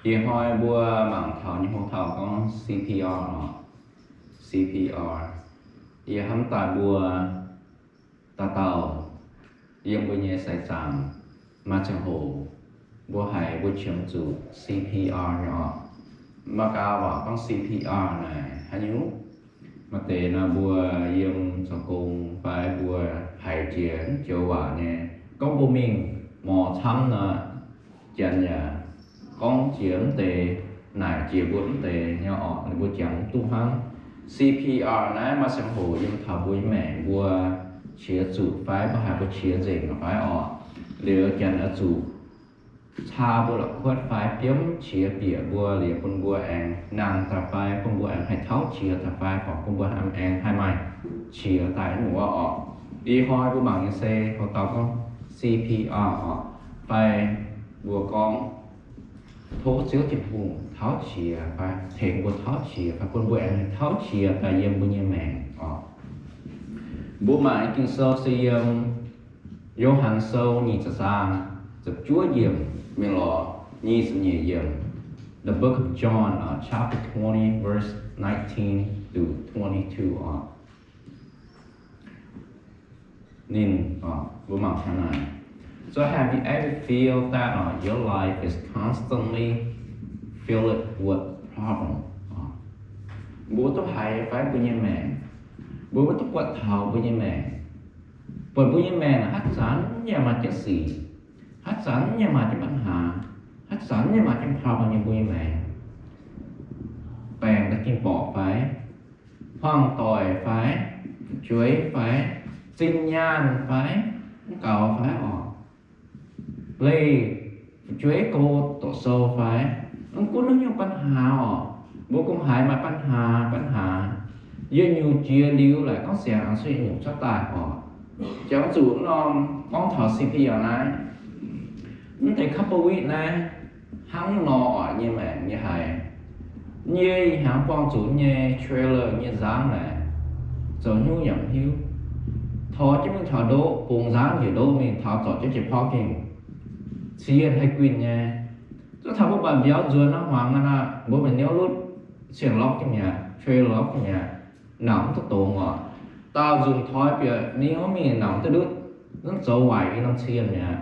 Ih hnoi mbuo mangc taux nyei hlo taux gorngv C P R oc. C P R, yie hnamv daaih mbuo dauh dauh yiem mbuo nyei seix zaangc maaih ziangh hoc mbuo haiz mbuo qiemx zuqc C P R nyei oc. Maaih gaax waac gorngv C P R naaic haaix nyungc? Maaih deix nor mbuo yiem zoux gong fai mbuo haiz jiex joux waac nyei, gorngv mbuo mingh morc camv nor, janx yaac gorngv jiex mv deix, naaic jiex mbuo mv deix nyei oc, ninh mbuo jangx mv duqv hnangv. C P R naaiv maaih ziangh hoc yiem taux mbuo nyei maengc mbuo qiex zuqc fai mbuo haiz mbuo qiex nzengc fai oc, liuz janx oix zuqc caa mbuo la'kuotv fai biomv qiex bieqc mbuo liuz bun mbuo aengx nangh daaih fai bun mbuo aengx haih tauv qiex daaih fai fai bun mbuo aengx haih maaih qiex daaih wuov oc. Ih hnoi mbuo mangc nyei se hoc dauh gorngv C P R oc, fai mbuo gorngv tov Ziouv Tin-Hungh tauv qiex fai tengx mbuo tauv qiex fai bun mbuo aengx haih tauv qiex daaih yiem mbuo nyei maengc oc. Mbuo mangc nyei Ging-Sou se yiem Yo^han Sou nyic ziepc zaang ziepc juov yiemc mingh lorz nyic ziepc nyeic yiemc. The Book of John, uh, chapter twenty, verse nineteen to twenty-two oc. Ninh, uh, mbuo mangc taux naaic. So have you ever feel that, uh, your life is constantly filled with problem? Uh, mbuo duqv haiz fai mbuo nyei maengc, mbuo duqv buatc taux mbuo nyei maengc, buatc mbuo nyei maengc haaix zanc yaac maaih jienv sic, haaix zanc yaac maaih jienv ปัญหา, haaix zanc yaac maaih jienv problem yiem mbuo nyei maengc. Baengc daaih ging borqc fai, hmuangv doic fai, fu'jueiv fai, zinh nyaanh fai, mv gaux fai oc, leih fu'jueiv go doqc sou fai, mv gunv haaix nyungc ปัญหา oc, mbuo gong haiz maaih ปัญหา ปัญหา, yietc nyungc jiex liuz laaic gorngv siangx aengx cuotv yietc nyungc cuotv daaih oc. Jangx zuqc norm gorngv taux C P R naaiv, mv deix คาร์บอวิก naaiv hnangv nor oc, nyei maengc nyei haiz. Yie ih hnyangx buangh zuqc nyei trailer nyei nzangv naaic, zoux hnyouv yaac mv hiuv. Tor jienv mingh taux ndoqv, bungx nzangv njiec ndoqv mingh taux zorc jienv jiex parking, cienh haih guinh nyei. Zuov taux mbuo mbatc mbiauz nzuonx nor hmuangx aqv, mbuo mingh niouv lutv, cienh lorqc jienv mi'aqv, trailer lorqc jienv mi'aqv, nauc mv duqv dongz oc. Daauh nzunc toi bieqc niouv mingh nauc mv duqv ndutv, mv zoux waaic yiem norm cienh mi'aqv.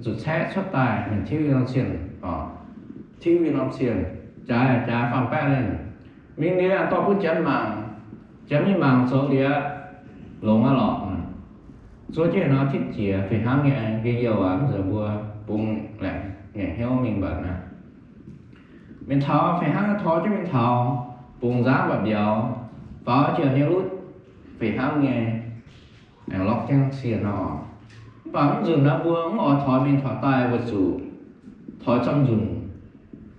Zuqc caeqv cuotv daaih mingh tiuv yiem norm cienh, tiuv yiem norm cienh, jaaix jaaix faam-baeqv liemh. Mingh liuz dorh bun janx mangc, janx mingh mangc zoux liuz, longx aqv lorqc. Zuov jienv nor tipv jiex fih hnangv nyei, aengx nqe youh aqv, mv nzunc mbuo bungx laengc ngaengc hnyouv mingh mbatc aqv. Mingh taux fih hnangv tor jienv mingh taux, bungx nzangv mbatc mbiauz, faaux jiex niouv lutv fih hnangv nyei, aengx lorqc jienv cienh nor. Mv baac mv nzunc naaiv mbuo mv oix toix mingh toix daaih weic zuqc toix camv nzunc,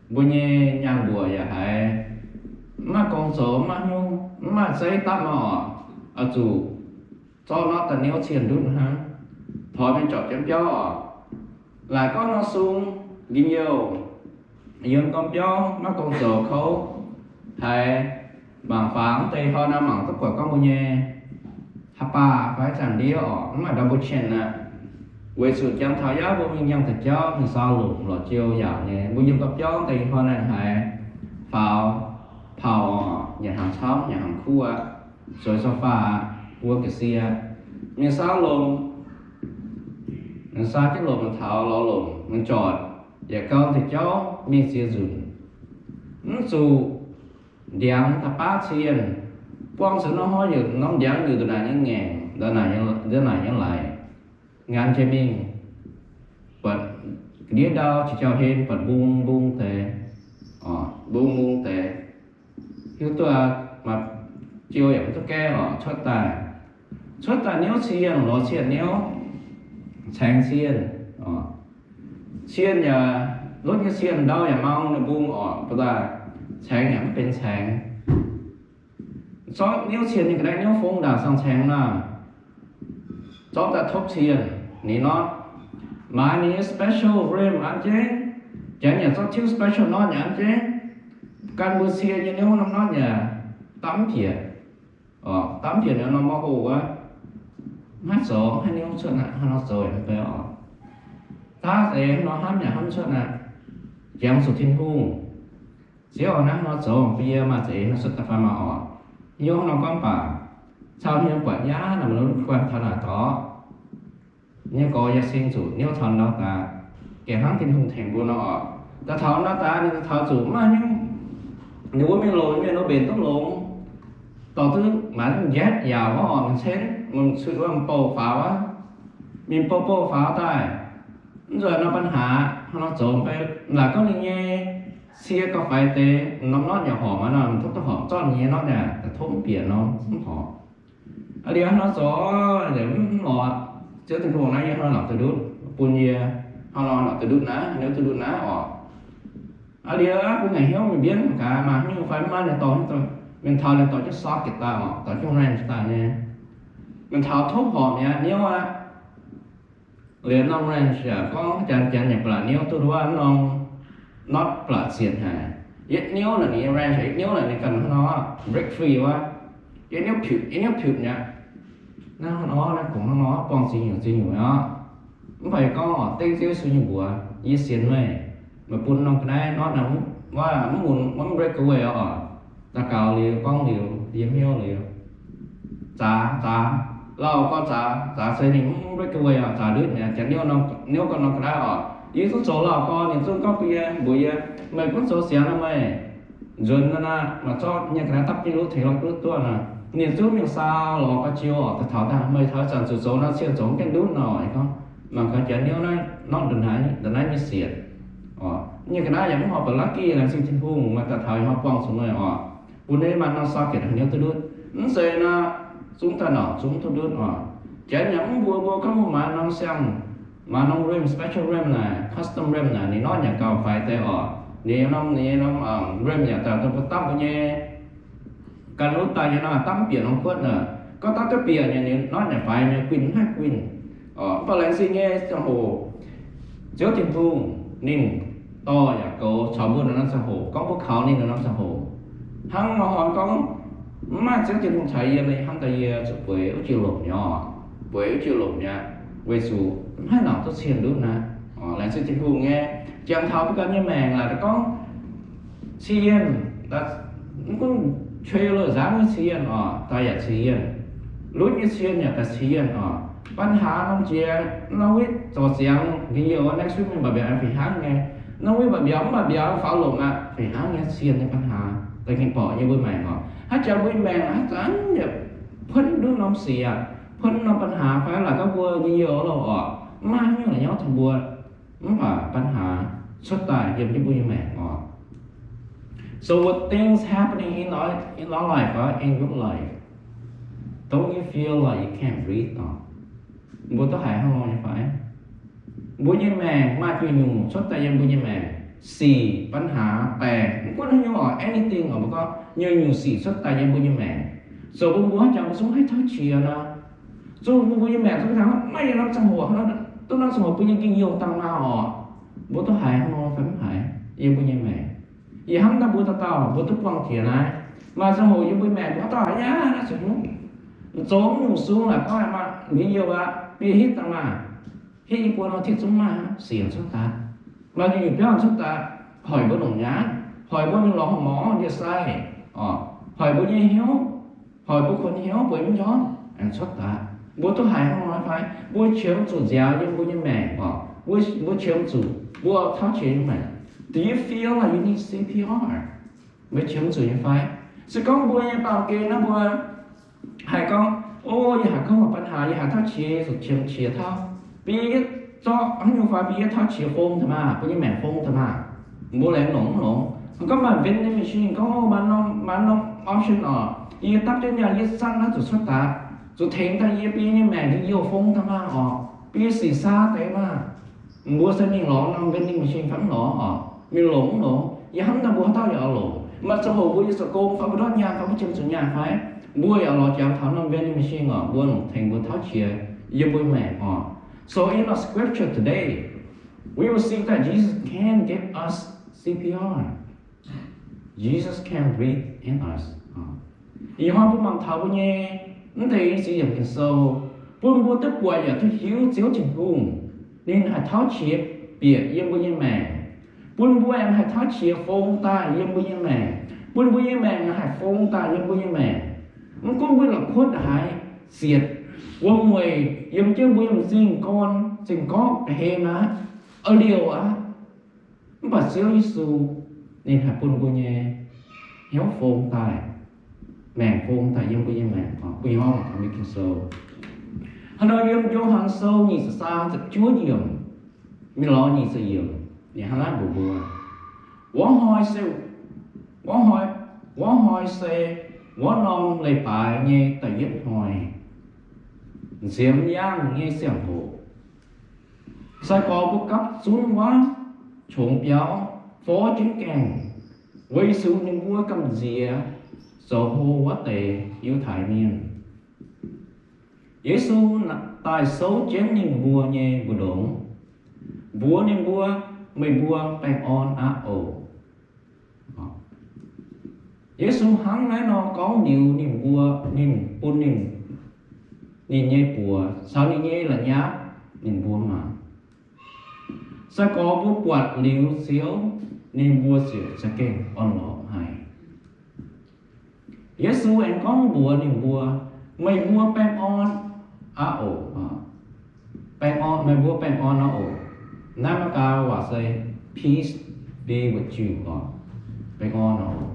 mbuo nyei nyaanh mbuoqc yaac haiz mv maaih gong zoux, mv maaih hnyouv, mv maaih zeiv dapv nor, oix zuqc zorqv norm da'niouv cienh ndutv hnangv, toix mingh zorpc jienv biauv oc. Laaic gorngv nor sung, njien-youh, yiem gorn biauv maiv gong zoux kouv, haiz mangc faaux mv deix hnoi nor mangc duqv buatc gorngv mbuo nyei haaix baac fai haaix zanc ndiev oc, mv maaih ndau mbuo cien aqv. Weic zuqc jangx taux yaav mbuo mingh yangh deix jauv mingh saau longc lorz jiou yaauc nyei, mbuo yiem gorn biauv mv deix hnoi naaiv haiz faaux, paux oc, nyanc hnaangx camv, nyanc hnaangx kuv aqv, zueiz sofa aqv, wuov ga'sie, mingh saau longc, mingh saau jienv longc taux lorz longc mingh zorc, yietc gau deix jauv mingh ziex nzunc. Mv zuqc ndiangx da'baav cienh, buangh zuqc norm hnoi yietc norm ndiangx liuz ndongc naaic nyei ngaengc, ndongc naaic nyei laic, nganx jiex mingh, buatc ga'ndiev ndau qiex jauv-hlen buatc mbung mbung deix, mbung mbung deix, hiuv duqv maaih jiou yaac mv duqv gaengh oc, cuotv daaih, cuotv daaih niouv cienh, lorz cienh niouv, caengx cienh, cienh yaac, lutv nyei cienh ndau yaac mau ninh mbung oc, ba'daaih caengx yaac mv benx caengx. Zorqv niouv cienh nyei ga'naaiv niouv fong ndaangc sang caengx nor, zorqv daaih topv cienh ninh nor, maaiz ninh nyei special rim an jienv, janx yaac zorqv tiuv special knot yaac an jienv, gan mbuo cie nyei niouv norm knot yaac dapv mv bieqc, dapv mv bieqc ninh norm mauv hoh wuov, maiv zoux haaix niouv cuotv aqv, hnangv nor zoux yaac mv bei oc. Daav zeix hnangv nor hnamv yaac hnamv cuotv aqv. jangx zuqc Tin-Hungh. Ziouv oix naaiv nor zoux bun yie maaih za'eix nor cuotv daaih fai maaih orqc. Hnyouv nor gorngv baac cau hnyouv buatc yaav naaic maiv lorqc taux naaic dorngx. Nyei gorx yaac sing zuqc hnyouv taux ndau daaih, gaengh hnangv Tin-Hungh tengx mbuo nor orqc. Daaih taux ndau daaih ninh daaih taux zuqc maaih hnyouv, ninh wuov mingh longx mienh wuov mbenc duqv longx, dorh duqv maaiz njaetv yaauc wuov orqc, mingh cen, mingh cuotv wuov bouh faaux wuov, mingh bouh bouh faaux daaih. Mv nzunc nor ปัญหา hnangv nor zoux fai laaic gorngv ninh nyei cie gauh faix deix norm nortv yaac horpc maiv nor, topv duqv horpc zorqv ninh nyei nortv yaac daaih topv mv bieqc nor mv horpc. Aa liuz hnangv nor zoux, mv lorz, Ziouv Tin-Hungh naaiv yie hnangv nor lorz duqv ndutv, bun yie hnangv nor lorz duqv ndutv naaiv, hnangv nor duqv ndutv naaiv orqc. Aa liuz bun ngaengc hnyouv mingh mbienv gaax maaih hnyouv fai mv maaih ninh dorh, mingh taux ninh dorh jienv socket daaih orqc, dorh jienv wrench daaih nyei. Mingh taux topv horpc mi'aqv, hnyouv aqv. Liuz norm wrench yaac gorngv janx, janx yaac ba'laqc hnyouv duqv wuov norm nortv ba'laqc zienc haic. Yietv hnyouv naaic ninh wrench, yietv hnyouv naaic ninh ganh hnangv nor break free wuov. Yietv hnyouv piuc, yietv hnyouv piuc mi'aqv. Naaiv hnangv nor, naaiv kungx hnangv nor buangh ziex nyungc ziex nyungc aqv. Mv baac yie gorngv orqc, dengv Ziouv Yesu nyei mbuox, yie sienx meih, meih bun norm ga'naaiv nortv naaiv wuov mv mun, mv break away orqc. Daux gaux liuz, gorngv liuz, yiem hnyouv liuz, zaax, zaax, lauh gorx zaax, zaax se ninh mv break away orqc, zaax ndutv mi'aqv, janx hnyouv ganh norm ga'naaiv orqc. Yie zungv zoux lauh gorx, ninh zungv gorngv bun yie, mbuox yie, meih gunv zoux siangx nor meih nzuonx nor naaiv, maaih zorqv nyei ga'naaiv dapv jienv ndutv tengx lorqc ndutv duqv nor, ninh zungv mingh saau lorz ga'jiou orqc, daaih taux daaih meih taux zanc zuqc zoux nor cien zoux mv gaengh ndutv nor. Gorngv mangc gaax janx hnyouv naaiv norm ndongc naaiv, ndongc naaiv nyei sienx. Nyei ga'naaiv yaac mv horpc ba'lucky, laengz zingh Tin-Hungh maaih daaih taux yie hnoi buangh zuqc meih orqc, bun yie maaih norm socket hnyouv duqv ndutv. Mv zeiz nor, zungv daaih norqc zungv duqv ndutv orqc. Janx yaac mv mbuox mbuo gorngv mbuo maaiz norm siang, maaiz norm rim, special rim naaic, custom rim naaic, ninh nortv yaac gauh faix deix orqc. Ninh norm, ninh norm rim yaac daaih mbuo dapv mbuo nyei ganh wuov daaih nyei nor, dapv mv bieqc norm kuotv naaic. Gorngv dapv duqv bieqc nyei, ninh nortv yaac faix nyei, guinh mv haih guinh. Mv baac laengz zingh nyei ziangh hoc, Ziouv Tin-Hungh ninh dorh yaac goux caux mbuo norm ziangh hoc, gorngv mbuo kaux ninh norm ziangh hoc. Hnangv nor horn gorngv, mv maaih Ziouv Tin-Hungh caux yie, hnamv daaih yie zuqc bueix wuov jiex lomc nyei orqc, bueix wuov jiex lomc nyei, weic zuqc mv haih nauc duqv cien ndutv naaiv. Laengz zingh Tin-Hungh nyei, jangx taux mbuo ganh nyei maengc laaic gorngv, cien, mv gunv trailer nzaangv nyei cien orqc, daaih yaac cien, lutv nyei cien yaac daaih cien orqc. ปัญหา norm jiex, norm wuiv zorc ziangx njien-youh, next week mingh mba'biaux fih hnangv nyei. Norm wuiv mba'biaux mv mba'biaux faaux lomc aqv, fih hnangv nyei cien nyei ปัญหา daaih gengh borqc yiem mbuo maengc orqc. Haaix jaax mbuo nyei maengc haaix zanc yaac puotv ndutv norm sic aqv, puotv norm ปัญหา fai laaic gorngv mbuo njien-youh loh orqc, mv maaih haaix nyungc la'nyauv taux mbuo. Mv baac ปัญหา cuotv daaih yiem jienv mbuo nyei maengc orqc. So what things happening in our, in our life, uh, in your life, don't you feel like you can't breathe orqc? Mbuo duqv haiz hnangv nor nyei fai? Mbuo nyei maengc maaih nyungc-nyungc cuotv daaih yiem mbuo nyei maengc. Sic, ปัญหา, baengc, mv gunv haaix nyungc orqc, anything orqc, mbuo gorngv nyungc-nyungc sic cuotv daaih yiem mbuo nyei maengc, zoux bun mbuo haaix jaax mbuo zungv maiv haih tauv qiex nor. Zungv mbuo nyei maengc zungv hnangv maiv yiem norm ziangh hoc, duqv norm ziangh hoc mbuo nyei njien-youh dangh maah orqc. Mbuo duqv haiz hnangv nor fai mv haiz? Yiem mbuo nyei maengc, yie hnamv daaih mbuo dauh dauh mbuo duqv buangh jiex naaiv. Maaih ziangh hoc yiem mbuo maengc mbuo haaix dauh haiz yaac naaiv zuqc hnyouv, zoux mv nyungc sung laaic gorngv maaih njien-youh aqv, bie hitv dangh maah. Hitv i buo nor hitv zungv maaih sic cuotv daaih. Maaih nyungc-nyungc biauv cuotv daaih, hoic mbuo longc nyaanh, hoic mbuo mingh lorz horqc morngv ndie-sai, hoic mbuo nyei hnyouv, hoic mbuo kuonx hnyouv, bueix mv njormh, aengx cuotv daaih. Mbuo duqv haiz hnangv nor fai? Mbuo qiemx zuqc nziaaux yiem mbuo nyei maengc orqc. Mbuo, mbuo qiemx zuqc mbuo tauv qiex nyei maengc. Do you feel like you need C P R? Mbuo qiemx zuqc nyei fai? Se gorngv mbuo nyei baamh gen naaiv mbuo haih gorngv, o, yie haiz gorngv ปัญหา, yie haiz tauv qiex, zuqc qiemx qiex tauv. Bun yie zorqv haaix nyungc fai bun yie tauv qiex fong daaih maah, bun yie maengc fong daaih maah. Mbuo laengz longc mv longx. Gorngv maaih vending machine, gorngv maaih norm, maaih norm option orqc, yie dapv jienv nyaanh yie zanc naaiv zuqc cuotv daaih, zuqc tengx daaih yie bun yie nyei maengc njien-youh fong daaih maah orqc, bun yie sic saa deix maah. Mbuo se mingh lorz norm vending machine fai mv lorz orqc, mingh longc mv longx. Yie hnamv daaih mbuo haaix dauh yaac oix longc. Maaih ziangh hoc mbuo yie zoux gong fai mbuo ndortv nyaanh fai mbuo qiemx zuqc nyaanh fai, mbuo yaac lorz jangx taux norm vending machine orqc, mbuo longc tengx mbuo tauv qiex yiem mbuo maengc orqc. So in our scripture today, we will see that Jesus can give us C P R. Jesus can breathe in us. Ih hnoi mbuo mangc taux mbuo nyei mv deix ziex yiemc Ging-Sou, bun mbuo duqv buatc yaac duqv hiuv Ziouv Tin-Hungh ninh haih tauv qiex bieqc yiem mbuo nyei maengc. bun mbuo aengx haih tauv qiex fong daaih yiem mbuo nyei maengc, bun mbuo nyei maengc haih fong daaih yiem mbuo nyei maengc. Mv gunv mbuo la'kuotv haaix zietc, wuom-mueic yiem jienv mbuo nyei m'zing gorn, m'zing gorngv ga'hlen aqv, a'liouh aqv. Mv baac Ziouv Yesu ninh haih bun mbuo nyei hnyouv fong daaih, maengc fong daaih yiem mbuo nyei maengc. Bun yie hnamv taux mbuo Ging-Sou. Hnangv nor yiem Yo^han Sou nyic ziepc zaang ziepc juov yiemc, mingh lorz nyic ziepc yiemc, ninh hnangv naaiv mbuox mbuo, wuov hnoi se, wuov hnoi, wuov hnoi se wuov norm leiz-baaix nyei da'yietv hnoi, nziemx yaangh nyei ziangh hoc. Sai-gorx mbuo gapv zunv wuov qongx biauv forv jienv gaengh, weic zuqc ninh mbuo gamh nziex zoux hlo wuov deix Yiutai Mienh. Yesu daaih souv jienv ninh mbuo nyei mbu'ndongx, mbuox ninh mbuo, meih mbuo baengh orn aqv oc. Yesu hnangv naaiv nor gorngv liuz, ninh mbuo, ninh bun ninh, ninh nyei buoz caux ninh nyei la'nyapv ninh mbuo mangc. Sai-gorx mbuo buatc liuz Ziouv, ninh mbuo ziouc za'gengh orn-lorqc haic. Yesu aengx gorngv mbuox ninh mbuo, meih mbuo baengh orn aqv oc. Baengh orn, meih mbuo baengh orn aqv oc. Naaiv Meigaa waac se peace be with you oc. Baengh orn aqv oc.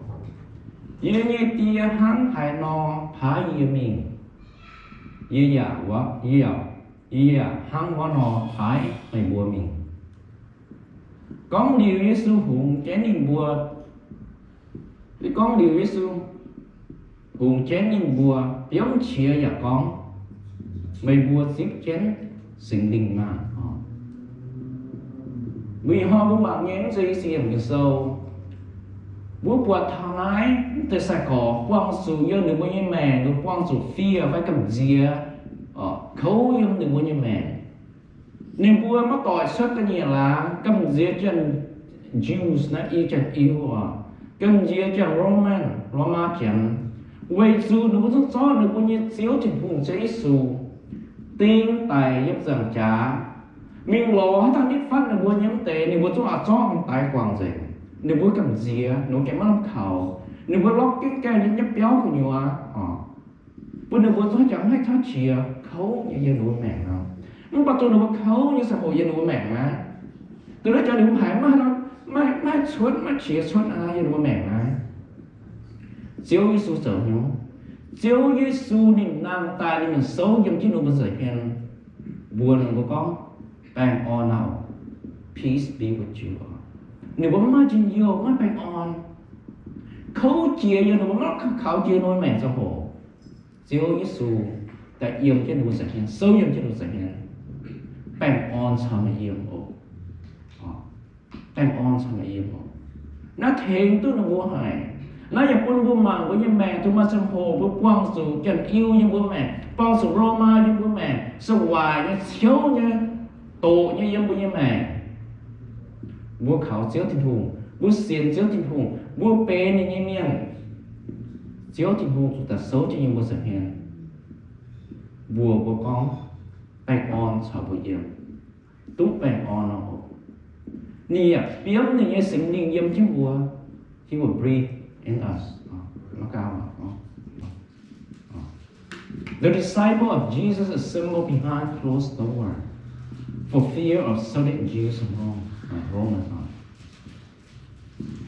Yie nyei Die hnangv haaix nor paaiv yie mingh, yie yaac, yie yaac, yie yaac hnangv wuov nor paaiv meih mbuo mingh. Gorngv liuz Yesu hungx jienv ninh mbuo, gorngv liuz Yesu hungx jienv ninh mbuo, biomv qiex yaac gorngv, meih mbuo zipv jienv Singx Lingh maah! Mbuo ih hnoi mbuo mangc nyei mv zeiz i siemc Ging-Sou, mbuo buatc taux naaiv mv deix sai-gorx buangh zuqc yiem ninh mbuo nyei maengc, ninh mbuo buangh zuqc fiev fai gamh nziex kouv yiem ninh mbuo nyei maengc. Ninh mbuo maiv doic cuotv ga'nyiec laangz, gamh nziex Janx, Jews naaiv i Janx-Iu oc, gamh nziex Janx-Roman, Lomaa Janx, weic zuqc ninh mbuo zungv zorqv ninh mbuo nyei Ziouv Tin-Hungh, Ziouv Yesu, ding daic yiem nzaangc jaax, mingh lorz haaix dauh nitv fatv ninh mbuo nyei mv deix, ninh mbuo zungv oix zorqv m'daaih guangc nzengc. Ninh mbuo gamh nziex, ninh mbuo gengh maiv lamh kaux, ninh mbuo lorqv gengh gaengh yiem nyei biauv gu'nyuoz oc, bun ninh mbuo zungv jangx maiv tauv qiex kouv nyei yiem ninh mbuo maengc nor. Mv baac duqv ninh mbuo kouv nyei ziangh hoc yiem ninh mbuo maengc naaiv, duqv naaiv jaax ninh mbuo haiz maiv, maiv cuotv, maiv qiex cuotv aqv yiem ninh mbuo maengc naaiv. Ziouv Yesu zoux hnyouv. Ziouv Yesu ninh nangh daaih, ninh mingh souv yiem jienv ninh mbuo nza'hmien, mbuox ninh mbuo gorngv, baengh orn aqv, peace be with you. Ninh mbuo maiv maaih njien-youh, maiv baengh orn, kouv jiex yiem ninh mbuo, maiv kaux jiex ninh mbuo maengc ziangh hoc. Ziouv Yesu daaih yiem jienv ninh mbuo nza'hmien, souv yiem jienv ninh mbuo nza'hmien, baengh orn caux meih yiem oc. Baengh orn caux meih yiem oc. Naaiv tengx duqv ninh mbuo haic. Naaiv yaac bun mbuo mangc mbuo nyei maengc, duqv maaih ziangh hoc mbuo buangh zuqc Janx-Iu yiem mbuo maengc, buangh zuqc Lomaa yiem mbuo maengc, se waaic nyei, ciouv nyei, doqc nyei yiem mbuo nyei maengc. Mbuo kaux Ziouv Tin-Hungh, mbuo sienx Ziouv Tin-Hungh, mbuo benx ninh nyei mienh, Ziouv Tin-Hungh zuqc daaih souv jienv yiem mbuo nza'hmien, mbuox mbuo gorngv, baengh orn caux mbuo yiem, duqv baengh orn nor oc. Ninh yaac biomv ninh nyei Singx Lingh yiem jienv mbuo. He will breathe in us. The disciple of Jesus assembled behind closed door for fear of certain Jews of Rome. Romans.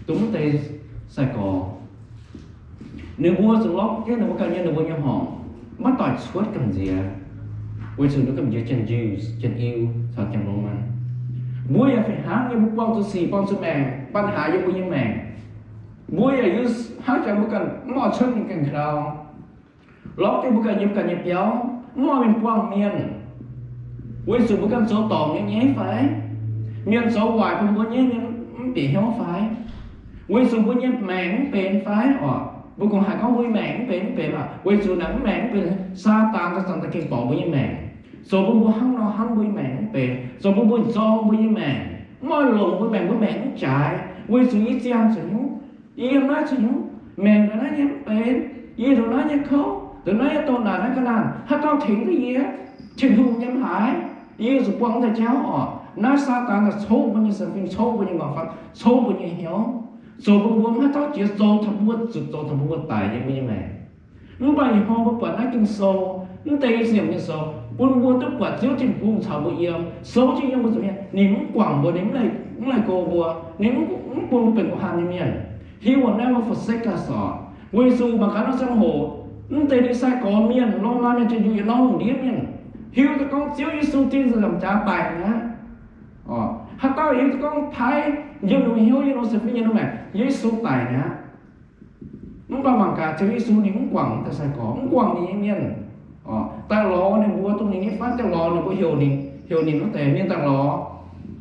Dongh mv deix sai-gorx, ninh mbuo zuqc lorqc jienv ninh mbuo ganh nyei, ninh mbuo nyei horngc, maiv doic cuotv gamh nziex, weic zuqc ninh gamh nziex Janx-Iu, Janx-Iu caux Janx-Roman. Mbuo yaac fih hnangv nyei, mbuo buangh zuqc sic, buangh zuqc maengc, ปัญหา yiem mbuo nyei maengc. Mbuo yaac hnangv jangx mbuo ganh mv oix cuotv mingh gaengh kaux, lorqc jienv mbuo ganh yiem ganh nyei biauv, mv oix mingh buangh mienh, weic zuqc mbuo ganh zoux dorngc nyei nyaiv fai? Mienh zoux waaic bun mbuo nyaiv, mienh mv bieqc hnyouv fai? Weic zuqc mbuo nyei maengc mv benx fai? Oc, mbuo kungx haiz gorngv mbuo nyei maengc mv benx, mv benx aqv, weic zuqc naaic mv maengc mv benx, Saadaan daaih zanc daaih gengh borqc mbuo nyei maengc, zoux bun mbuo hnangv nor hnamv mbuo nyei maengc mv benx, zoux bun mbuo zorng mbuo nyei maengc, mv oix longc mbuo maengc, mbuo maengc mv jaaix, weic zuqc yie ziangh zuqc hnyouv, yie yiem naaiv zuqc hnyouv, maengc ndongc naaiv nyei mv benx, yie ndongc naaiv nyei kouv, ndongc naaiv nyei doh naanc naaiv ga'naanh, haaix dauh tengx duqv yie? Tin-Hungh nyei mv haaix? Yie zuqc buangh daaih jauv oc. Naaiv Saadaan daaih coqv mbuo nyei sienx fim, coqv mbuo nyei nqorngv-famv, coqv mbuo nyei hnyouv, zoux bun mbuo maiv haih tauv jiex, zoux taux mbuo zuqc, zoux taux mbuo daic nyei, mbuo nyei maengc. Mv baac ih hnoi mbuo buatc naaiv Ging-Sou, mv deix ziepc nyei sou, bun mbuo duqv buatc Ziouv Tin-Hungh caux mbuo yiem, souv jienv yiem mbuo zuqc mienh. Ninh mv guangc mbuo, ninh mv leih, mv leih go mbuo, ninh mv, mv bun mbuo benx guh hanh nyei mienh. He will never forsake us oc. Weic zuqc mangc gaax norm ziangh hoc, mv deix ninh sai-gorx mienh, Lomaa mienh, Janx-Yuqc yietc norm lungh ndiev mienh, hiuv duqv gorngv Ziouv Yesu tin nzamc jaax daic mi'aqv. Haaix dauh hiuv duqv gorngv paaiv yiem ninh hnyouv, yiem ninh sienx fim, yiem ninh maengc, Yesu daic mi'aqv. Mv baac mangc gaax Ziouv Yesu ninh mv guangc deix sai-gorx, mv guangc ninh nyei mienh. Daaih lorz ninh mbuo, dongh ninh nyei fatv daaih lorz ninh mbuo, heuc ninh, heuc ninh wuov deix mienh daaih lorz.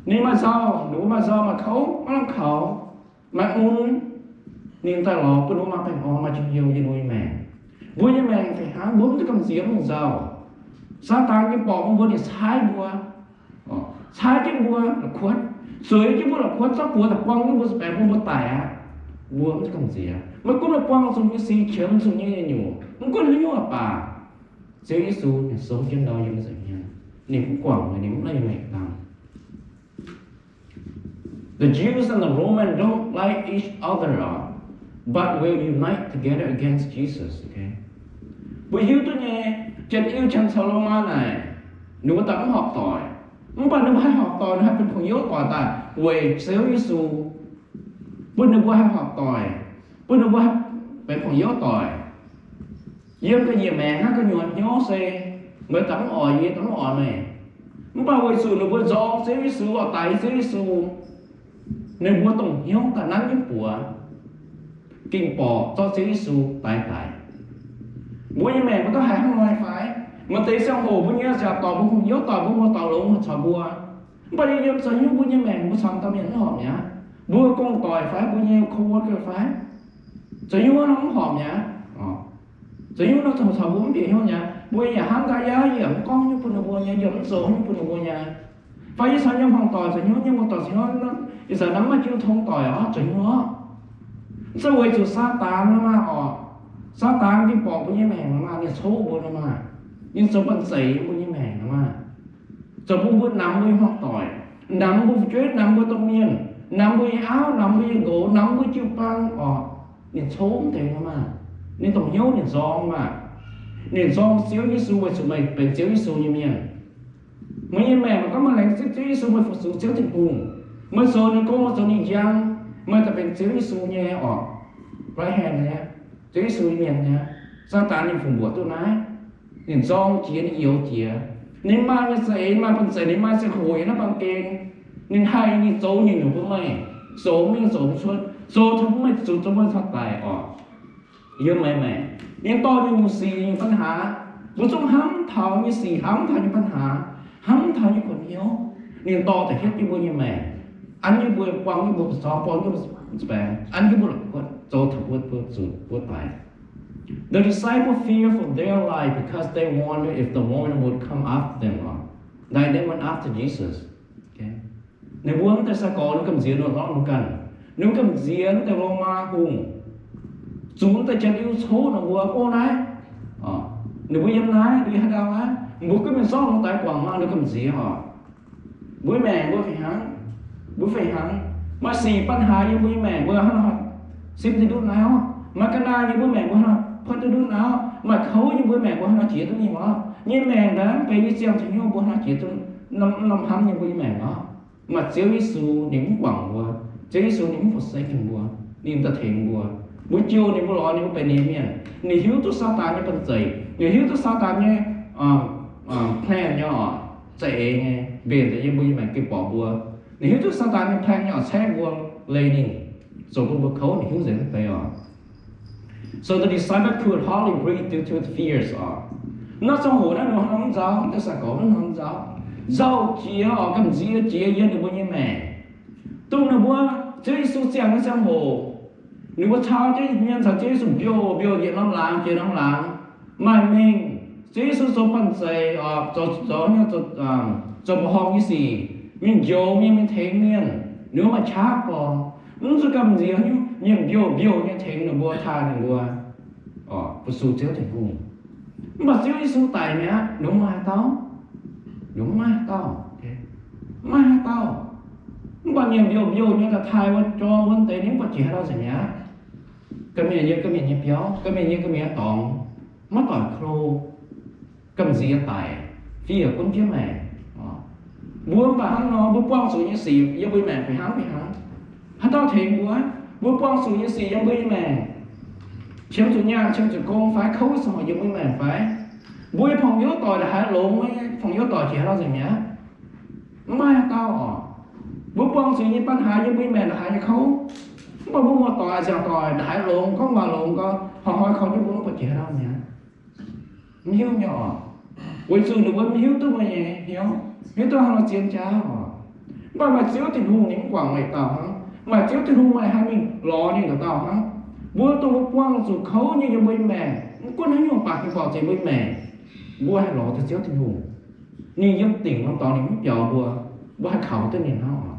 Ninh maaih nzauh, ninh mbuo maaih nzauh, maaih kouv, maiv lamh kaux, maaih mun, ninh daaih lorz bun mbuo maaih baengh orn, maaih njien-youh yiem mbuo nyei maengc. Mbuo nyei maengc fih hnangv, mbuo mv duqv gamh nziex mv longc nzauh. Saadaan nyei borqc mbuo, ninh caaiv mbuo, caaiv jienv mbuo la'kuotv, zueiz jienv mbuo la'kuotv, zorqv buoz daaih buang jienv mbuo, baengx bun mbuo daic aqv. Mbuo mv duqv gamh nziex. Maiv gunv mbuo buang zuqc nyei sic, qiemx zuqc nyei nyungc, mv gunv haaix nyungc baac, Ziouv Yesu ninh souv jienv ndau yiem nzengc mienh. Ninh mv guangc, ninh mv leih maengc dangh. The Jews and the Romans don't like each other, uh, but will unite together against Jesus. Okay? Mbuo hiuv duqv nyei, Janx-Iu-Mienh caux Lomaa naaic, ninh mbuo daaih mv horpc doic. Mv baac ninh mbuo haih horpc doic, ninh haih benx porng-youz doic daaih weic Ziouv Yesu, bun ninh mbuo haih horpc doic, bun ninh mbuo haih benx porng-youz doic. Yiem ga'nyiec maengx hnangv gu'nyuoz hnyouv se, meih daaih mv oix yie, daaih mv oix meih. Mv baac weic zuqc ninh mbuo nzorng Ziouv Yesu, oix daix Ziouv Yesu, ninh mbuo dongh hnyouv daaih nanv jienv buoz, ging-borqc zorqv Ziouv Yesu daix daic. Mbuo nyei maengc mbuo duqv haiz hnangv nor fai? Maaih deix ziangh hoc mbuo nyei nziaauc doic mbuo hungh hnyouv doic mbuo, mbuo dorh longx caux mbuo. Mv baac yiem zoux hnyouv mbuo nyei maengc mbuo caux dauh mienh mv horpc mi'aqv. Mbuo gong-doic fai mbuo nyei co-worker fai, zoux hnyouv nor mv horpc mi'aqv. Zoux hnyouv nor caux mbuo mv bieqc hnyouv nyei. Mbuo yaac hnamv daaih, yaac mv gorngv hnyouv bun ninh mbuo nyei, yaac mv zoux hnyouv bun ninh mbuo nyei. Fai yie caux nyei hmuangv doic zoux hnyouv, nyei muoz-doic zoux hnyouv, ih zanc naaiv maaih jiu tong doic oc, zoux hnyouv oc. Mv zeiz weic zuqc Saadaan nor maah oc. Saadaan ninh borqc mbuo nyei maengc nor maah, ninh coqv mbuo nor maah, ninh zoux banh zeic yiem mbuo nyei maengc nor maah, zoux bun mbuo namx mbuo nyei hmuangv doic, namx mbuo fu'jueiv, namx mbuo domh mienh, namx mbuo nyei auv, namx mbuo nyei nqox, namx mbuo jiu-baang oc. Ninh coqv mv deix nor maah. Ninh dongh hnyouv ninh nzorng maah. Ninh nzorng Ziouv Yesu weic zuqc meih benx Ziouv Yesu nyei mienh. Meih nyei maengc maiv gorngv meih laengz zingh Ziouv Yesu, meih fu-sux Ziouv Tin-Hungh, meih zoux ninh gong, meih zoux ninh njang, meih daaih benx Ziouv Yesu nyei oc, right hand nyei, Ziouv Yesu nyei mienh nyei. Saadaan ninh fungc mbuoqc duqv naaiv. Ninh nzorng jiex, ninh youx jiex. Ninh maaih nyei za'eix, maaih banh zeic, ninh maaih ziangh hoc yiem naaiv baamh gen. Ninh haih, ninh zoux nyungc-nyungc bun meih, zoux mingh zoux mv cuotv, zoux taux bun meih zuqc, zoux bun meih cingx daic oc. Yiem meih maengc, ninh dorh nyungc-nyungc sic, nyungc ปัญหา. Mbuo zungv hnamv taux nyei sic, hnamv taux nyei ปัญหา, hnamv taux nyei kuonx hnyouv, ninh dorh daaih hietv jienv mbuo nyei maengc, an jienv mbuo, buang jienv mbuo buoz-zorng, buang jienv mbuo nzabaengx, an jienv mbuo la'kuotv, zoux taux mbuo, mbuo zuqc, mbuo daic. The disciples fear for their life because they wonder if the woman would come after them, like they went after Jesus. Ninh mbuo mv deix sai-gorx ninh gamh nziex nor, ninh ganh, ninh mbuo gamh nziex mv deix Lomaa hungh, zuqc mv deix Janx-Iu coqv ninh mbuo. Ov naaiv, ninh mbuo yiem naaiv, ninh haaix ndau aqv, mbuo gunv mingh zorqv ninh daix guangc maah, ninh gamh nziex oc. Mbuo maengc mbuo fih hnangv, mbuo fih hnangv maaih sic ปัญหา yiem mbuo nyei maengc, mbuo hnangv nor sim duqv ndutv naaiv oc. Maaih ga'naaiv yiem mbuo maengc, mbuo hnangv nor puotv duqv ndutv naaiv oc. Maaih kouv yiem mbuo maengc, mbuo hnangv nor jiex duqv mingh oc. Nyei maengc mbaeqc mv benx nyei ziangh caux hnyouv, mbuo hnangv nor jiex duqv norm hnamv nyei mbuo nyei maengc oc. Maaih Ziouv Yesu ninh mv guangc mbuo, Ziouv Yesu ninh mv forsake mbuo, ninh daaih tengx mbuo. Mbuo jouh ninh, mbuo lorz ninh, mbuo benx ninh nyei mienh. Ninh hiuv duqv Saadaan nyei banh zeic, ninh hiuv duqv Saadaan nyei plan nyei oc, za'eix nyei mbenc daaih yiem mbuo nyei maengc ging-borqc mbuo. Ninh hiuv duqv Saadaan nyei plan nyei oc, caeqv mbuo, leih ninh, zoux bun mbuo kouv, ninh hiuv nzengc naaiv deix oc. So the disciple could hardly breathe due to the fears oc. Naaiv ziangh hoc naaiv ninh hnamv nzauh, mv deix sai-gorx hnamv nzauh, nzauh jiex oc, gamh nziex jiex yiem ninh mbuo nyei maengc. Dongh ninh mbuo, Ziouv Yesu ziangh nyei ziangh hoc, ninh mbuo cau jienv hmien caux Ziouv Yesu mbiouh mbiouh njiec norm laangz, jiex norm laangz, maaih mengh Ziouv Yesu zoux banh zeic oc, zoux, zoux, zoux mbuoqc horngh nyei sic, mingh njoux mienh, mingh tengx mienh, ninh mbuo maaih qaqv gorx, mv zuqc gamh nziex haaix nyungc, mienh mbiouh mbiouh nyei tengx ninh mbuo, taaih ninh mbuo, fu-sux Ziouv Tin-Hungh. Mv baac Ziouv Yesu daic mi'aqv, ninh mbuo maaih haaix dauh? Ninh mbuo maaih haaix dauh? Maiv haaix dauh. Mv baac mienh mbiouh mbiouh nyei daaih taaih wuov jorm wuov deix, ninh mv buatc jiex haaix dauh nzengc mi'aqv. Ga'mienh yiem ga'mienh nyei biauv, ga'mienh yiem ga'mienh nyei dorngx, maiv doic klo, gamh nziex daic, fiev gunv jienv maengc. Mbuo mv baac hnangv nor, mbuo buangh zuqc nyei sic yiem mbuo nyei maengc fih hnangv fih hnangv. Haaix dauh tengx mbuo? Mbuo buangh zuqc nyei sic yiem mbuo nyei maengc, qiemx zuqc nyaanh, qiemx zuqc gong fai kouv ziangh hoc yiem mbuo nyei maengc fai? Mbuo nyei porng-youz doic ndongc haaix longx, mbuo nyei porng-youz doic jiex haaix dauh nzengc mi'aqv? Mv maaih haaix dauh oc. Mbuo buangh zuqc nyei ปัญหา yiem mbuo nyei maengc ndongc haaix nyei kouv, mv baac mbuo muoz-doic, nziaauc doic ndongc haaix longx, gorngv waac longx, gorngv hnoi-hnoi koi jienv mbuo mv buatc jiex haaix dauh mi'aqv. Mv hiuv nyei oc. Weic zuqc ninh mbuo mv hiuv duqv meih nyei hnyouv, hiuv duqv hnangv nor zien jaav oc. Mv baac maaih Ziouv Tin-Hungh ninh mv guangc meih dauh hnangv. Maaih Ziouv Tin-Hungh meih haih mingh lorz ninh nduqc dauh hnangv. Mbuo dongh mbuo buangh zuqc kouv nyei yiem mbuo nyei maengc, mv gunv haaix nyungc baac ging borqc ziex mbuo nyei maengc, mbuo haih lorz duqv Ziouv Tin-Hungh. Ninh yiem dingc norm dorngx ninh mv biaux mbuo, mbuo haih kaux duqv ninh hnangv oc.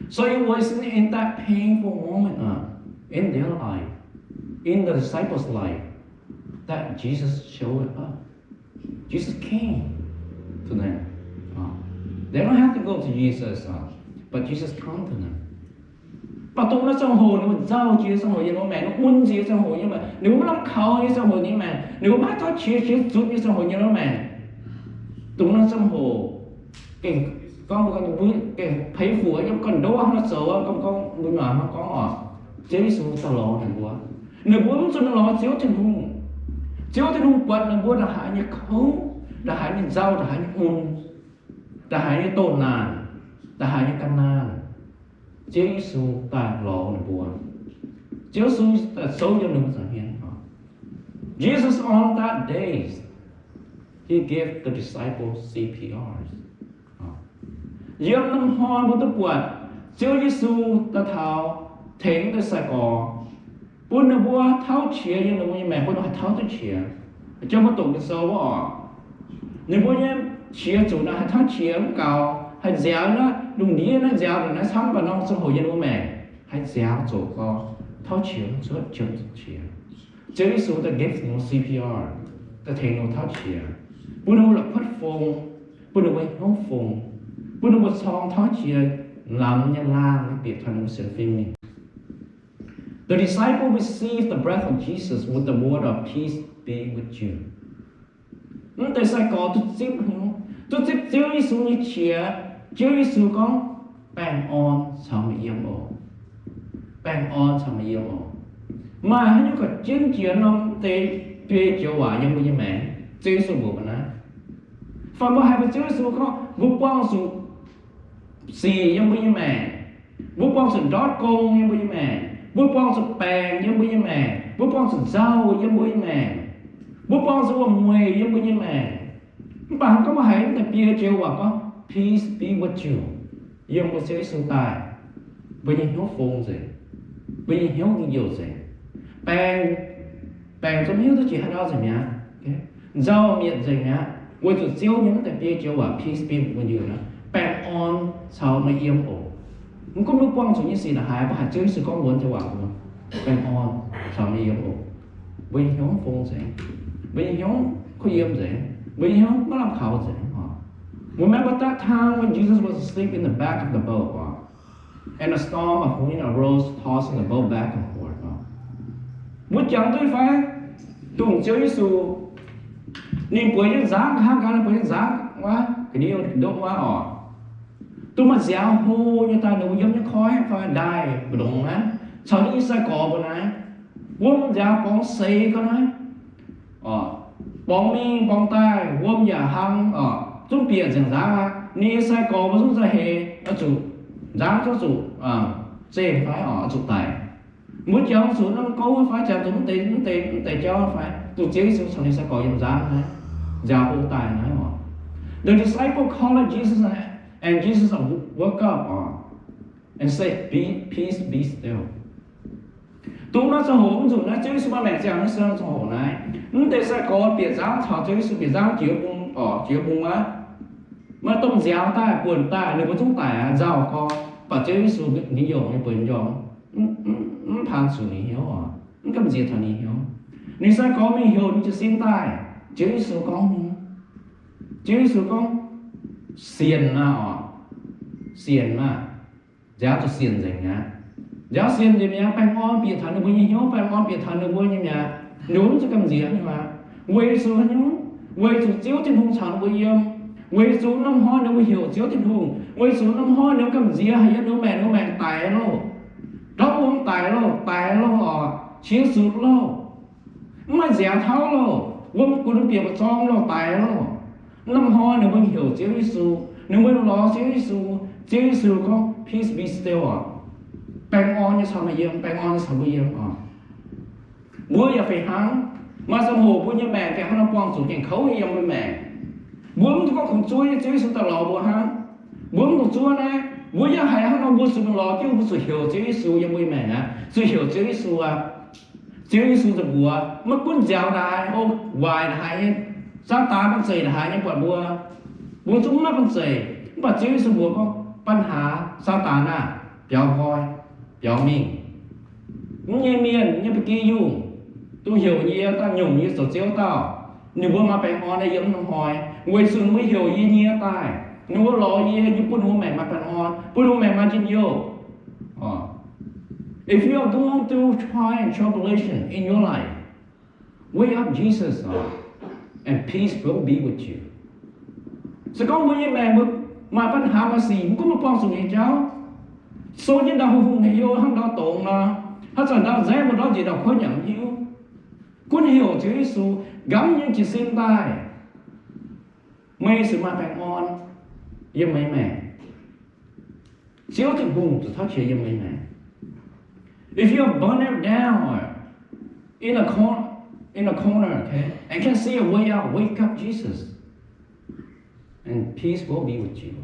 So it was in that painful moment, uh, in their life, in the disciples' life, that Jesus showed up. Jesus came to them. Uh, they don't have to go to Jesus, uh, but Jesus come to them. Mv baac dongh naaiv ziangh hoc ninh mbuo nzauh jiex ziangh hoc yiem ninh mbuo maengc, ninh mbuo mun nziex ziangh hoc nyei maengc, ninh mbuo maiv lamh kaux nyei ziangh hoc nyei maengc, ninh mbuo maiv tauv qiex, qiex zutc nyei ziangh hoc yiem ninh mbuo maengc, dongh naaiv ziangh hoc gengh gorngv mbuo ganh mbuo gengh peix fuoqc yiem ganh ndoqv hnangv nor zoux, gorngv, gorngv mbuo noic hnangv gorngv oc, Ziouv Yesu daaih lorz ninh mbuo. Ninh mbuo mv zuqc lorz Ziouv Tin-Hungh. Ziouv Tin-Hungh buatc ninh mbuo ndongc haaix nyei kouv, ndongc haaix nyei nzauh, ndongc haaix nyei mun, ndongc haaix nyei doh naanc, ndongc haaix nyei ga'naanh, Ziouv Yesu daaih lorz ninh mbuo. Ziouv Yesu daaih souv yiem ninh mbuo nza'hmien. Jesus on that day, he gave the disciples C P Rs. Yiem norm hnoi mbuo duqv buatc Ziouv Yesu daaih taux tengx deix sai-gorx, bun ninh mbuo tauv qiex yiem ninh mbuo nyei maengc, bun ninh mbuo haih tauv duqv qiex, jangx mbuo doqc Ging-Sou wuov oc. Ninh mbuo nyei qiex zuqc naaiv haih tauv qiex mv gaux, haih nziaaux naaiv lungh ndiev naaiv nziaaux naaiv camv mba'hnoi ziangh hoc yiem ninh mbuo maengc, haih nziaaux zoqc gau, tauv qiex cuotv, qiemx zuqc qiex. Ziouv Yesu daaih give ninh mbuo C P R, daaih tengx ninh mbuo tauv qiex, bun ninh mbuo la'kuotv fong, bun ninh mbuo hnyouv fong, bun ninh mbuo corng tauv qiex, lamz nyei laangh nyei bieqc taux ninh mbuo sienx fim mingh. The disciple received the breath of Jesus with the word of peace be with you. Mv deix sai-gorx duqv zipv, duqv zipv Ziouv Yesu nyei qiex. Ziouv Yesu gorngv, baengh orn caux meih yiem oc. Baengh orn caux meih yiem oc. Maaih haaix nyungc gauh jienv jiex norm deix biei joux waac yiem mbuo nyei maengc, Ziouv Yesu mbuox mbuo naaiv. Fai mbuo haiz mbuo Ziouv Yesu gorngv mbuo buangh zuqc sic yiem mbuo nyei maengc, mbuo buangh zuqc ndortv gong yiem mbuo nyei maengc, mbuo buangh zuqc baengc yiem mbuo nyei maengc, mbuo buangh zuqc nzauh yiem mbuo nyei maengc, mbuo buangh zuqc wuom-mueic yiem mbuo nyei maengc. Mv baac gorngv mbuo haiz mv deix biei joux waac gorngv, peace be with you, yiem mbuo Ziouv Yesu daaih, mbuo nyei hnyouv fong nzengc, mbuo nyei hnyouv ging-youh nzengc. Baengc, baengc zungv hiuv duqv jiex haaix ndau nzengc mi'aqv. Nzauh mietc nzengc mi'aqv, weic zuqc Ziouv nyei mv deix biei joux waac peace be with you naaiv, baengh orn caux meih yiem oc. Mv gunv mbuo buangh zuqc nyei sic ndongc haaix, mbuo haiz Ziouv Yesu gorngv wuonx joux waac mbuo, baengh orn caux meih yiem oc. Mbuo nyei hnyouv fong nzengc, mbuo nyei hnyouv kuh yiem nzengc, mbuo nyei hnyouv maiv lamh kaux nzengc oc. Remember that time when Jesus was asleep in the back of the boat, and a storm of wind arose, tossing the boat back and forth. Mbuo jangx duqv fai? Dongh Ziouv Yesu ninh bueix nyei nzangv, hnangv gaax ninh bueix nyei nzangv wuov, ga'ndiev ndoqv wuov oc. Dongh maaih nziaaux hlo nyei daaih, ninh mbuo yiem nyei koiv fai ndaaih mbu'ndongx naaiv, caux ninh nyei sai-gorx mbuo naaiv, wuom nziaaux borngz seix gau naaiv, borngz mingh borngz daaih, wuom yaac hlang oc, zungv bieqc nzengc nzangv aqv. Ninh nyei sai-gorx mbuo zungv za'heix oix zuqc, nzangv zungv zuqc zengh fai oc, oix zuqc daic. Mbuo jangx zuqc norm gouv fai, jangx zuqc mv deix, mv deix, mv deix jauv fai, dongh Ziouv Yesu caux ninh sai-gorx yiem nzangv naaiv, nziaaux hlo daaih naaiv oc. The disciple called Jesus and Jesus woke up oc, and said, peace be still. Dongh naaiv ziangh hoc mv nzunc naaiv, Ziouv Yesu maaih maengc ziangh naaiv ziangh hoc naaiv, mv deix sai-gorx bieqc nzangv caux Ziouv Yesu bieqc nzangv jiex bung oc, jiex bung aqv. Maaih domh nziaaux daaih buonc daaih, ninh mbuo zungv daic aqv, nzauh gorx, baac Ziouv Yesu njien-youh nyei bueix njormh, mv, mv, mv paan zuqc ninh hnyouv oc, mv gamh nziex taux ninh hnyouv. Ninh sai-gorx mingh heuc ninh jiez sin daaih, Ziouv Yesu gorngv, Ziouv Yesu gorngv, sienx maah oc. Sienx maah. Nziaaux zuqc sienx nzengc aqv. Nziaaux sienx nzengc mi'aqv, baengh orn bieqc taux ninh mbuo nyei hnyouv, baengh orn bieqc taux ninh mbuo nyei mi'aqv. Ninh mbuo mv zuqc gamh nziex nyei maah. Weic zuqc haaix nyungc? Weic zuqc Ziouv Tin-Hungh caux ninh mbuo yiem. Weic zuqc norm hnoi ninh mbuo heuc Ziouv Tin-Hungh, weic zuqc norm hnoi ninh mbuo gamh nziex haic yiem ninh mbuo maengc, ninh mbuo maengc daix loh. Ndortv wuom daix loh, daix loh oc, qiex zuqc loh. Mv maaih nziaaux tauv loh, wuom gunx bieqc mbu'zorng loh, daix loh. Norm hnoi ninh mbuo heuc Ziouv Yesu, ninh mbuo lorz Ziouv Yesu, Ziouv Yesu gorngv, Peace be still oc. Baengh orn nyei caux meih yiem, baengh orn nyei caux mbuo yiem oc. Mbuo yaac fih hnangv, maaih ziangh hoc mbuo nyei maengc gengh hnangv nor buangh zuqc gengh kouv nyei yiem mbuo maengc. Mbuo mv dungx gorngv kungx zuov nyei, Ziouv Yesu daaih lorz mbuo hnangv. Mbuo mv dungx zuov naaiv. Mbuo yaac haiz hnangv nor mbuo zuqc mingh lorz Ziouv, mbuo zuqc heuc Ziouv Yesu yiem mbuo nyei maengc aqv, zuqc heuc Ziouv Yesu aqv. Ziouv Yesu ziouc mbuox, maiv gunv nziaaux ndaaih, o, waaic ndaaih haaix nyei, Saadaan banh zeic ndaaih haaix nyei buatc mbuo, mbuo zungv maiv banh zeic. Mv baac Ziouv Yesu mbuox gorngv, banh haaix, Saadaan aah, biaux nqoi, biaux mingh. Mv nyei mienh nyei ba'gi yungh, dongh heuc yie daaih nyungc yie zoux Ziouv dauh, ninh mbuo maaih baengh orn nyei yiem norm hnoi, weic zuqc ninh mbuo heuc yie nyie daaih. Ninh mbuo lorz yie, yie bun ninh mbuo maengc maaih baengh orn, bun ninh mbuo maengc maaih njien-youh. If you are going through trial and tribulation in your life, wake up Jesus, and peace will be with you. Se gorngv mbuo nyei maengc maaih banh haaix maaih sic, mv gunv mbuo buangh zuqc nyei jauv, sou jienv ndau hungh hungh heuc hnangv ndau dongz nor, haaix zanc ndau nzaengv mbuo ndortv njiec ndau kuotv yaac mv hiuv. Gunv heuc Ziouv Yesu, nqamv nyei jiez sin daaih, meih zuqc maaih baengh orn yiem meih maengc. Ziouv Tin-Hungh zuqc tauv qiex yiem meih maengc. If you are burned down in a cor- in a corner, okay, and can't see a way out, wake up Jesus, and peace will be with you.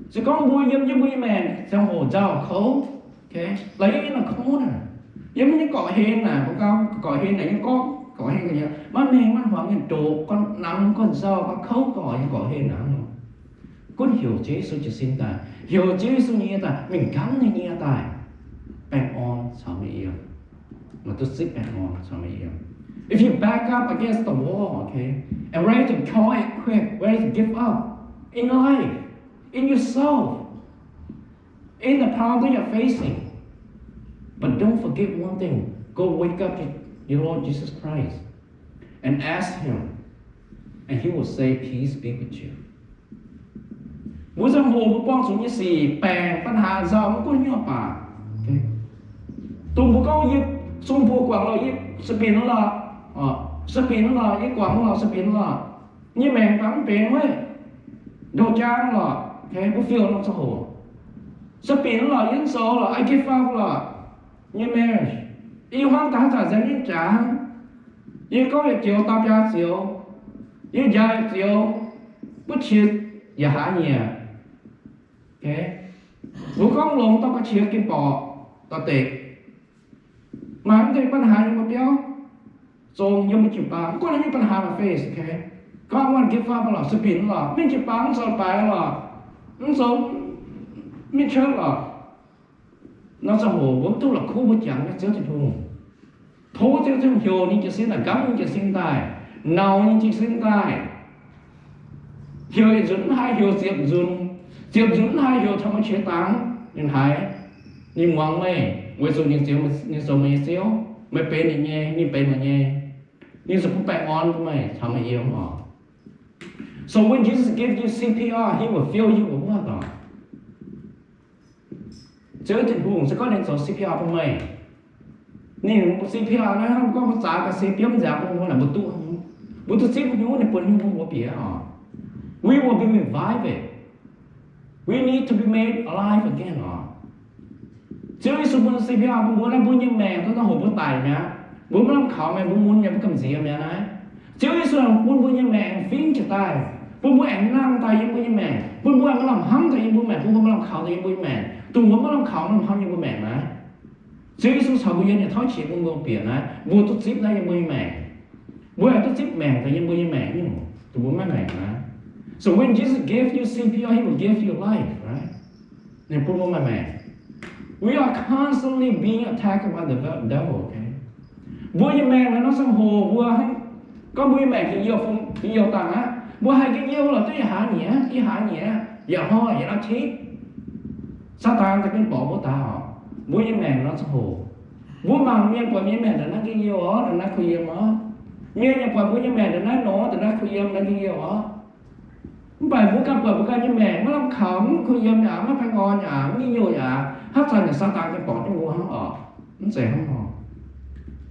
Se gorngv mbuo yiem jienv mbuo nyei maengc ziangh hoc nzauh kouv, okay, like in a corner, yiem nyei gorqv-hlen naaic, mbuo gorngv gorqv-hlen naaic, yiem gorngv gorqv-hlen naaic, maiv mengh maiv hmuangx, nyei doqc, gorngv namx, gorngv nzauh, gorngv kouv gorqv, yiem gorqv-hlen naaic. Gunv heuc Ziouv Yesu jiez sin daaih, heuc Ziouv Yesu nyie daaih, mingh nqamv nyei nyie daaih, baengh orn caux meih yiem. Meih duqv zipv baengh orn caux meih yiem. If you back up against the wall, okay, and ready to call it quit, ready to give up in your life, in yourself, in the problem that you're facing, but don't forget one thing. Go wake up to your Lord Jesus Christ and ask Him, and He will say, Peace be with you. Mbuo ziangh hoc mbuo buangh zuqc nyei sic, baengc, banh haaix nzauh, mv gunv haaix nyungc baac, dongh mbuo gorngv yie sung buoz guangc lorh, yie sueih binc lorh, sueih binc lorh, yie guangc lorh, sueih binc lorh, nyei maengc baac mv benx wuov, ndoh jaang lorh, mbuo fiou norm ziangh hoc, sueih binc lorh, yie mv zoux lorh, I give up lorh, nyei marriage. Yie hmuangv daaih haaix zanc nzengc nyei jaax hnangv. Yie gorngv yietc zioux dau biaa zioux, yie njaaux yietc zioux, buov qiex yaac haaix nyungc. Mbuo gorngv longx dau ga'qiex gengh borqc dau deix. Maaih mv deix ปัญหา yiem mbuo biauv, zong yiem mbuo jiu-baang, mv gunv haaix nyungc ปัญหา maaih face, okay, gorngv wuov give up lorh, sueih binc lorh, mingh jiu-baang mv zoux baaix lorh, mv zoux, mingh church lorh. Nor ziangh hoc mbuo mv duqv la'kuqv mbuo jangx nyei Ziouv Tin-Hungh. Tov Ziouv Tin-Hungh heuc ninh jiez sin daaih, nqamv ninh jiez sin daaih, nauc ninh jiez sin daaih. Heuc yietc nzunc mv haih, heuc ziepc nzunc, ziepc nzunc mv haih, heuc taux meih qiex dangx, ninh haiz, ninh muangx meih, weic zuqc ninh zoux, ninh zoux meih nyei Ziouv. Meih benx ninh nyei, ninh benx meih nyei. Ninh zuqc bun baengh orn bun meih caux meih yiem oc. So when Jesus gives you C P R, he will fill you with what? Ziouv Tin-Hungh se gorngv ninh zoux C P R bun meih, ninh C P R naaiv hnangv gorngv mbuo zaaix ga'sie biomv nziaaux bun mbuo naaic, mbuo duqv, mbuo duqv zipv hnyouv ninh bun hnyouv bun mbuo bieqc oc. We will be revived. We need to be made alive again oc. Ziouv Yesu bun C P R bun mbuo naaiv, mbuo nyei maengc duqv daaih hoc mbuo daic mi'aqv. Mbuo maiv lamh kaux mi'aqv, mbuo mun mi'aqv, mbuo gamh nziex mi'aqv naaiv. Ziouv Yesu bun mbuo nyei maengc fingx jiez daaih, bun mbuo aengx nangh daaih yiem mbuo nyei maengc, bun mbuo aengx maiv lamh hnamv daaih yiem mbuo maengc, bun mbuo maiv lamh kaux daaih yiem mbuo nyei maengc, dongh mbuo maiv lamh kaux, maiv lamh hnamv yiem mbuo maengc naaiv. Ziouv Yesu caux mbuo yiem, ninh tauv qiex bun mbuo bieqc naaiv, mbuo duqv zipv naaiv yiem mbuo nyei maengc. Mbuo aengx duqv zipv maengc daaih yiem mbuo nyei maengc nyungc, dongh mbuo maiv maengc naaiv. So when Jesus gave you C P R, he will give you life, right? Ninh bun mbuo maaih maengc. We are constantly being attacked by the devil, okay? Mbuo nyei maengc naaiv norm ziangh hoc mbuo hnangv, gorngv mbuo nyei maengc heuc youh, heuc youh dangh aqv. Mbuo haiz gengh youh lorqc, duqv ih haaix nyieqc, ih haaix nyieqc, yaac hnoi yaac naaiv qiv. Saadaan daaih gengh borqc mbuo daaih oc. Mbuo nyei maengc nor ziangh hoc, mbuo mangc mienh buatc mienh maengc ndongc naaiv gengh youh oc, ndongc naaiv kuh yiem oc. Mienh yaac buatc mbuo nyei maengc ndongc naaiv nor, ndongc naaiv kuh yiem, ndongc naaiv gengh youh oc. Mv baac mbuo ganh buatc mbuo ganh nyei maengc maiv lamh kaux, mv kuh yiem yaac, maiv baengh orn yaac, mv gengh youh yaac, haaix zanc naaic Saadaan gengh borqc jienv mbuo hnangv oc. Mv zeiz hnangv nor.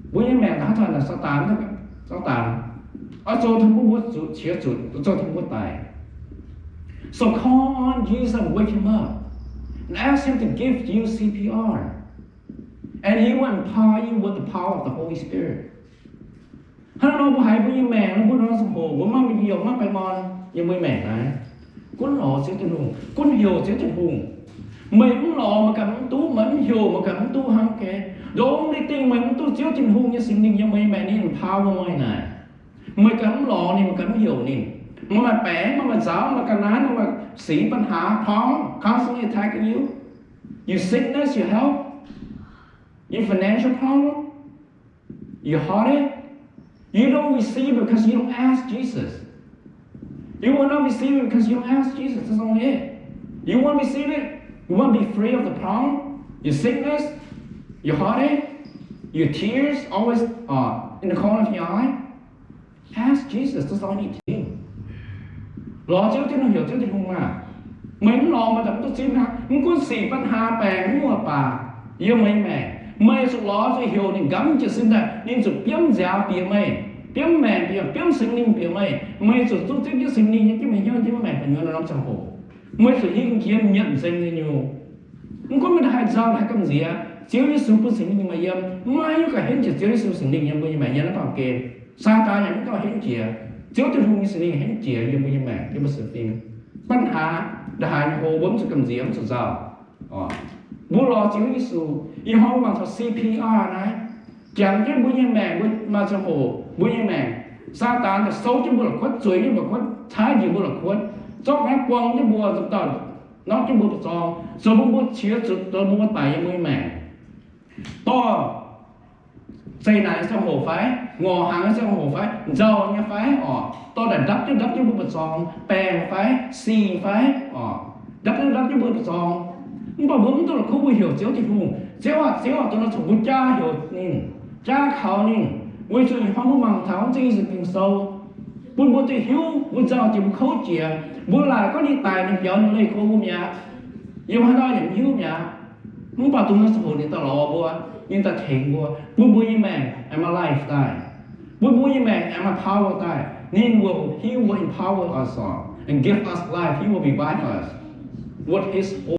Mbuo nyei maengc haaix zanc naaic Saadaan, Saadaan oix zoux taux mbuo, mbuo zuqc qiex zuqc, zoux taux mbuo daic. So call on Jesus, wake him up, and ask him to give you C P R, and he will empower you with the power of the Holy Spirit. Hnangv nor mbuo haiz mbuo nyei maengc nor, mbuo nor ziangh hoc mbuo maiv maaih heuc, maiv baengh orn yiem mbuo nyei maengc naaiv, gunv lorz Ziouv Tin-Hungh, gunv heuc Ziouv Tin-Hungh. Meih mv lorz meih ganh mv duqv, meih mv heuc meih ganh mv duqv hnangv. Okay, the only thing meih mv duqv, Ziouv Tin-Hungh nyei Singx Lingh yiem meih nyei maengc ninh empower meih naaic. Meih ganh mv lorz ninh, meih ganh mv heuc ninh, meih maaih baengc, meih maaih nzaaux, meih ga'naaiv, meih maaih sic, ปัญหา, problem constantly attacking you. Your sickness, your health, your financial problem, your heartache, you don't receive it because you don't ask Jesus. You will not receive it because you don't ask Jesus. That's only it. You won't receive it. You won't be free of the problem, your sickness, your heartache, your tears always uh, in the corner of your eye. Ask Jesus. That's all you need to do. Lorz Ziouv Tin-Hungh, heuc Ziouv Tin-Hungh maah! Meih mv lorz meih ganh mv duqv zipv hnangv. Mv gunv sic, ปัญหา, baengc, hnyouv baac yiem meih nyei maengc, meih zuqc lorz zuqc heuc ninh nqamv jiez sin daaih, ninh zuqc biomv nziaaux bieqc meih, biomv maengc bieqc, biomv Singx Lingh bieqc meih. Meih zuqc duqv zipv jienv Singx Lingh nyei jienv meih hnyouv, jienv meih maengc gu'nyuoz norm ziangh hoc. Meih zuqc hingh jiex mietc nzengc nyei nyungc. Mv gunv meih haih nzauh haih gamh nziex, Ziouv Yesu bun Singx Lingh meih yiem. Maiv maaih haaix nyungc gauh henv jiex Ziouv Yesu Singx Lingh yiem mbuo nyei maengc yiem naaiv baamh gen. Saadaan yaac mv gauh henv jiex. Ziouv Tin-Hungh nyei Singx Lingh henv jiex yiem mbuo nyei maengc, yiem mbuo sienx fim. ปัญหา ndongc haaix nyei hlo mbuo mv zuqc gamh nziex, mv zuqc nzauh. Mbuo lorz Ziouv Yesu. Ih hnoi mbuo mangc taux C P R naaiv, jangx jienv mbuo nyei maengc, mbuo maaih ziangh hoc mbuo nyei maengc, Saadaan daaih souv jienv mbuo la'kuotv, zueiz jienv mbuo la'kuotv, caaiv njiec mbuo la'kuotv, zorqv naaiv buang jienv mbuo, nzunc dauh norqv jienv mbuo mbu'zorng, zoux bun mbuo qiex zuqc, zoux bun mbuo daic yiem mbuo nyei maengc. Dorh zeqc naaic nyei ziangh hoc fai, ngorc hnaangx nyei ziangh hoc fai, nzauh nyei fai oc, dorh daaih ndapv jienv, ndapv jienv mbuo mbu'zorng, baengc fai, sic fai oc, ndapv jienv, ndapv jienv mbuo mbu'zorng. Mv baac mbuo mv duqv la'kuqv mbuo heuc Ziouv Tin-Hungh, Ziouv aah, Ziouv aah, dongh nor zuqc mbuo jaa heuc ninh, jaa kaux ninh, weic zuqc ih hnoi mbuo mangc taux Ging-Sou, bun mbuo duqv hiuv, mbuo nzauh jiex, mbuo kouv jiex, mbuo laaic gorngv ninh daic, ninh biaux ninh leih go mbuo mi'aqv. Yiem haaix nor yaac mv hiuv mi'aqv. Mv baac dongh naaiv ziangh hoc ninh daaih lorz mbuo, ninh daaih tengx mbuo, bun mbuo nyei maengc aengx maaih life daaih, bun mbuo nyei maengc aengx maaih power daaih. Ninh will, he will empower us all and give us life. He will revive us with his Holy Spirit.